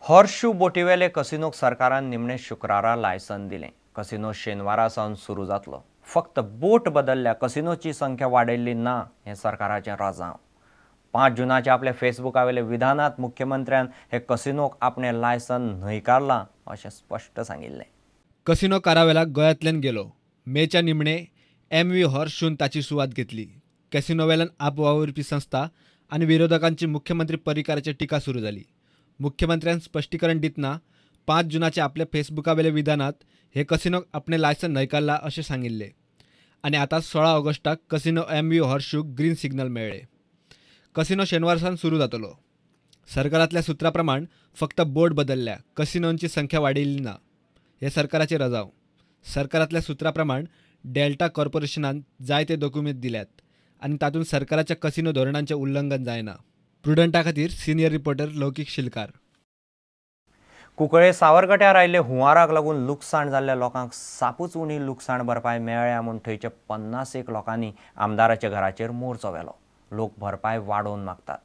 Horseshoe बोटीवेले कसिनोक सरकारान निमणे शुक्रारा लायसन दिलें. कसिनो शेनवारा सावन सुरू जातलो. फक्त बोट बदलल्या, कसिनोची संख्या वाडयल्ली ना हें सरकाराचें रजांव. 5 जुनाच्या आपल्या फेसबुकावेल्या विधानांत मुख्यमंत्र्यान हे कसिनोक आपणें लायसन न्हयकारलां अशें स्पश्ट सांगिल्लें. कसिनो कारावेला गोंयांतल्यान गेलो. मेच्या निमणे एम.व्ही. हॉर्सशून ताची सुवात घेतली. कॅसिनोवेल्यान आपवावुरपी संस्था आनी विरोधकांची मुख्यमंत्री पर्रीकाराचेर टिका सुरू जाली. मुख्यमंत्र्यान स्पश्टीकरण दितना 5 जुनाच्या आपल्या फेसबुकावेल्या विधानात हे कसिनोक आपणें लायसन न्हयकारला अशें सांगिल्लें आनी आतां 16 ऑगस्टाक कसिनो एम.व्ही. हॉर्सशूक ग्रीन सिग्नल मेळ्ळें. कसिनो शेनवार सावन सुरू जातलो. सरकारांतल्या सुत्रा प्रमाण फक्त बोर्ड बदलल्या, कसिनोंची संख्या वाडयली ना हे सरकाराचें रजांव. सरकारांतल्या सुत्रा प्रमाण डेल्टा कॉर्पोरेशनान जायते दोकुमेंत दिल्यात आनी तातूंत सरकाराच्या कसिनो धोरणांचें उल्लंघन जायना. प्रुडंटा खातीर सिनियर रिपोर्टर लौकीक शिलकार. कुंकळे सावरकट्यार आयिल्ले हुंवाराक लागून लुकसाण जाल्ल्या लोकांक सापूच उणी लुकसाण भरपाय मेळ्ळ्या म्हूण थंयच्या 50 लोकांनी आमदाराच्या घराचेर मोर्चो व्हेलो. लोक भरपाय वाडोवन मागतात.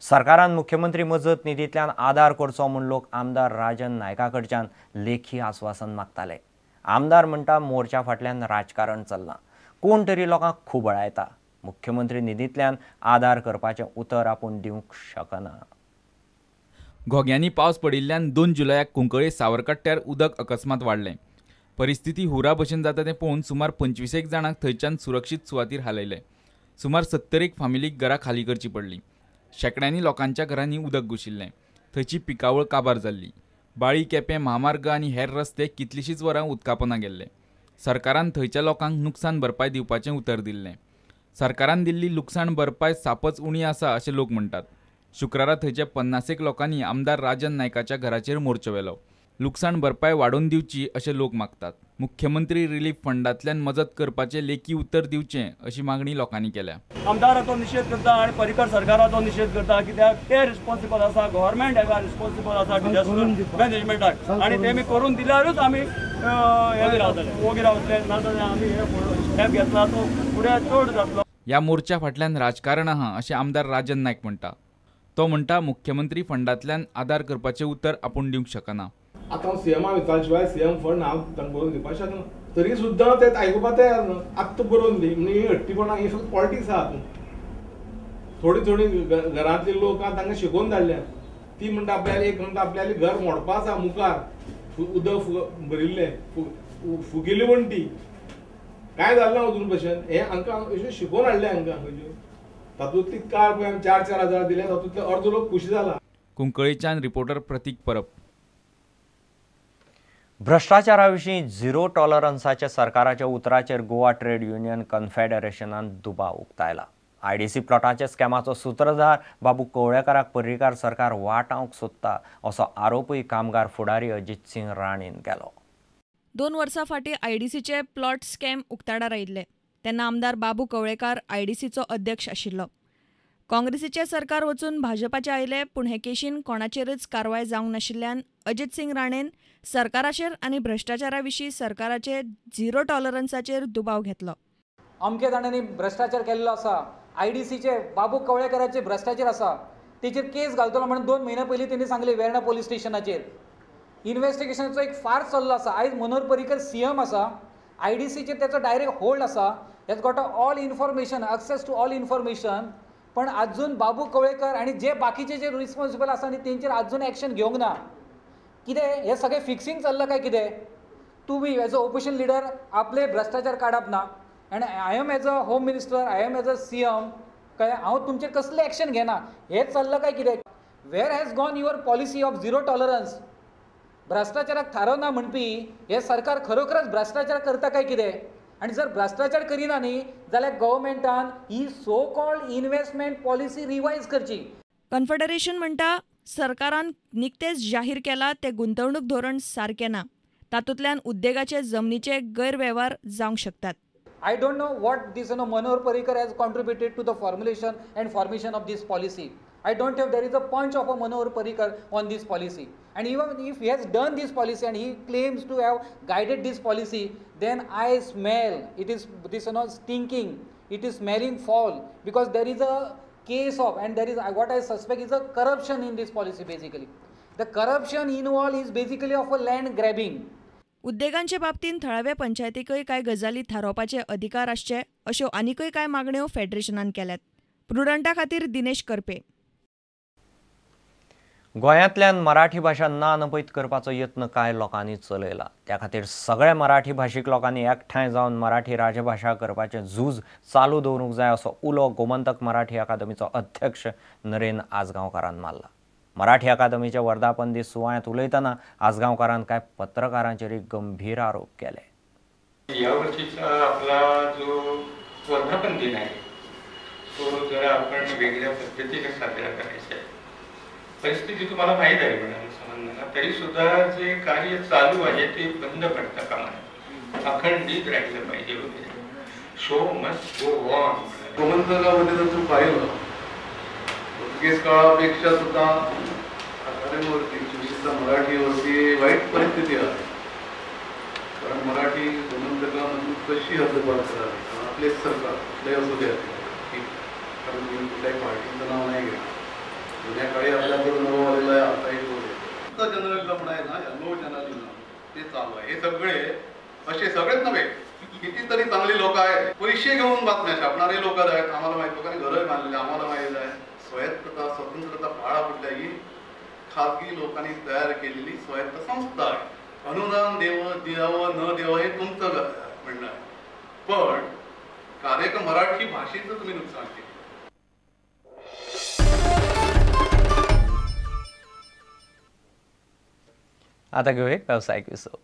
सरकारान मुख्यमंत्री मजत निधींतल्यान आदार करचो म्हूण लोक आमदार राजन नायका कडच्यान लेखी आस्वासन मागताले. आमदार म्हणटा मोर्चा फाटल्यान राजकारण चल्लां, कोण तरी लोकांक खुबळायता. मुख्यमंत्री निधींतल्यान आदार करपाचें उतर आपूण दिवंक शकना. घोग्यांनी पावस पडिल्ल्यान 2 जुलयाक कुंकळे सावरकट्ट्यार उदक अकस्मात वाडलें. परिस्थिती हुरा भशेन जाता तें पळोवन सुमार 25 जाणांक थंयच्यान सुरक्षीत सुवातीर हालयले. सुमार 70 फामिलीक घरां खाली करची पडली. शेंकड्यांनी लोकांच्या घरांनी उदक घुशिल्लें. थंयची पिकावळ काबार जाल्ली. बाळी केपें म्हामार्ग आनी हेर रस्ते कितलींशींच वरां उदकापोना गेल्ले. सरकारान थंयच्या लोकांक नुकसान भरपाय दिवपाचें उतर दिल्लें. सरकारान दिल्ली लुकसाण भरपाय सापच उणी आसा अशें लोक म्हणटात. शुक्रारा थंयच्या 50 लोकांनी आमदार राजन नायकाच्या घराचेर मोर्चो व्हेलो. लुकसाण भरपाय वाडोवन दिवची अशें लोक मागतात. मुख्यमंत्री रिलीफ फंडांतल्यान मजत करपाचें लेखी उतर दिवचें अशी मागणी लोकांनी केल्या. आमदाराचो निशेध करता आनी पर्रीकर सरकाराचो निशेध करता, कित्याक ते रिस्पॉन्सिबल आसा, गव्हर्मेंट हेका रिस्पॉन्सिबल आसा डिजास्टर मॅनेजमेंटाक, आनी तेमी करून दिल्यारूच आमी हे रावतले, ओगी रावतले, नाजाल्यार आमी हे स्टेप घेतला तो फुडें चड जातलो. ह्या मोर्चा फाटल्यान राजकारण आहा अशें आमदार राजन नायक म्हणटा. तो म्हणटा मुख्यमंत्री फंडांतल्यान आदार करपाचें उतर आपूण दिवंक शकना. आतां हांव सीएमा विचारल्या शिवाय सीएम फंड हांव तांकां बरोवन दिवपाक शकना, तरी सुद्दां ते आयकुपाक तयार ना. आत्तां बरोवन दी म्हणजे ही हट्टीपणां, ही फक्त पॉलिटिक्स आहा. थोडी थोडी घरांतले लोक आहा तांकां शिकोवन धाडल्या, ती म्हणटा आपल्याले एक म्हणटा आपल्याले घर मोडपा आसा, मुखार उदक भरिल्लें फुगिल्ली वण्टी, कांय जालें ना अजून भशेन. हें हांकां अशें शिकोवन हाडलें हांकां खंयच्यो तातूंतली कार पळय आमी 4-4 हजार दिले, तातूंतले अर्दो लोक खुशी जाला. कुंकळीच्यान रिपोर्टर प्रतीक परब. भ्रश्टाचारा विशीं झिरो टॉलरन्साच्या सरकाराच्या उतराचेर गोवा ट्रेड युनियन कन्फेडरेशनान दुबाव उक्तायला. आयडीसी प्लॉटाच्या स्कॅमाचो सूत्रधार बाबू कवळेकाराक पर्रीकार सरकार वाटावंक सोदता असो आरोपूय कामगार फुडारी अजित सिंग राणेन केलो. 2 वर्सां फाटीं आयडीसीचे प्लॉट स्कॅम उक्ताडार आयिल्ले तेन्ना आमदार बाबू कवळेकार आयडीसीचो अध्यक्ष आशिल्लो. काँग्रेसीचें सरकार वचून भाजपाचें आयलें, पूण हे केशीन कोणाचेरच कारवाय जावंक नाशिल्ल्यान अजित सिंग राणेन सरकाराचेर आनी भ्रश्टाचारा विशीं सरकाराचे झिरो टॉलरन्साचेर दुबाव घेतलो. अमके जाणांनी भ्रश्टाचार केल्लो आसा, आयडीसीचे बाबू कवळेकाराचे भ्रश्टाचार आसा, तेचेर केस घालतलो म्हणून 2 म्हयन्या पयलीं तेणी सांगलें वेर्णा पोलीस स्टेशनाचेर. इन्वेस्टिगेशनाचो एक फार्स चल्लो आसा. आयज मनोहर पर्रीकर सीएम आसा, आयडीसीचेर तेचो डायरेक्ट होल्ड आसा, has got all information, access to all information. पण आजून बाबू कवळेकर आनी जे बाकीचे जे रिस्पॉन्सिबल आसा न्ही तेंचेर आजून एक्शन घेवंक ना. कितें हें सगळें फिक्सिंग चल्लां काय कितें? तुमी एज अ ओपोजिशन लिडर आपले भ्रश्टाचार काडप ना, आनी I am as a home minister, I am as a CM, कळ्ळें हांव तुमचेर कसलें एक्शन घेना, हें चल्लां काय कितें? Where has gone your policy of zero tolerance? भ्रश्टाचाराक थारो ना म्हणपी हें सरकार खरोखरच भ्रश्टाचार करता काय कितें? आनी जर भ्रश्टाचार करिना न्ही जाल्यार गव्हर्मेंटान ही so called investment policy revise करची. कन्फेडरेशन म्हणटा सरकारान निकतेच जाहीर केला ते गुंतवणूक धोरण सारकें ना, तातूंतल्यान उद्देगाचे जमनीचे गैरवेव्हार जावंक शकतात. I don't know what this Manohar Parrikar has contributed to the formulation and formation of this policy. I don't have, there is a punch of a Manohar Parrikar on this policy. And even if he has done this policy and he claims to have guided this policy, then I smell, it is this stinking, it is smelling foul, because there is a case of, and there is what I suspect is a corruption in this policy basically. The corruption involve is basically of a land grabbing. उद्देगांचे बाबतींत थळाव्या पंचायतीकय कांय गजाली थारावपाचे अधिकार आसचे अश्यो आनीकय कांय मागण्यो फेडरेशनान केल्यात. प्रुडंटा खातीर दिनेश करपे. गोंयांतल्यान मराठी भाशा ना नपयत करपाचो यत्न कांय लोकांनी चलयला. त्या खातीर सगळ्या मराठी भाशीक लोकांनी एकठांय जावन मराठी राजभाशा करपाचें झूज चालू दवरूंक जाय असो उलो गोमंतक मराठी अकादमीचो अध्यक्ष नरेन आजगांवकारान मारला. मराठी अकादमीच्या वर्धापन दीस सुवाळ्यांत उलयतना आजगांवकारान कांय पत्रकारांचेर गंभीर आरोप केले. या वर्षीचा आपला जो वर्धापन दिन आहे तो जरा आपण वेगळ्या पद्धतीने साजरा करायचा आहे. परिस्थिती तुम्हाला माहीत आहे म्हणाल समजणार, तरी सुद्धा जे कार्य चालू आहे ते बंद पडता कामा नये, अखंडित राहिलं पाहिजे वगैरे. Show must go on. गोमंतकामध्ये जर तू पाहिलं पोर्तुगीज काळापेक्षा सुद्धा अकादमीवरती विशेषतः मराठीवरती वाईट परिस्थिती आहे. कारण मराठी गोमंतकामधून कशी हद्दपार करावी, कारण आपलेच सरकार कुठलंही असू द्या की, कारण मी कुठल्याही पार्टीचं नाव नाही घेणार, जुन्या काळी आपल्याकडून अनुभव आलेला आहे, आताही तो जनरलिझम आहे ना, नो जर्नलिझम ते चालू आहे. हे सगळे असे सगळेच नव्हे, कितीतरी चांगली लोक आहेत, पैसे घेऊन बातम्या छापणारे लोक आहेत, आम्हाला माहित, लोकांनी घरं बांधलेले आम्हाला माहीत आहे. स्वायत्तता स्वतंत्रता पाळा कुठल्याही खाजगी लोकांनी तयार केलेली स्वायत्त संस्था आहे. अनुदान द्यावं न द्यावं हे तुमचं म्हणणं आहे, पण कार्यक्रम मराठी भाषेचं तुम्ही नुकसान केलं. आता घेऊ एक व्यावसायिक विसव.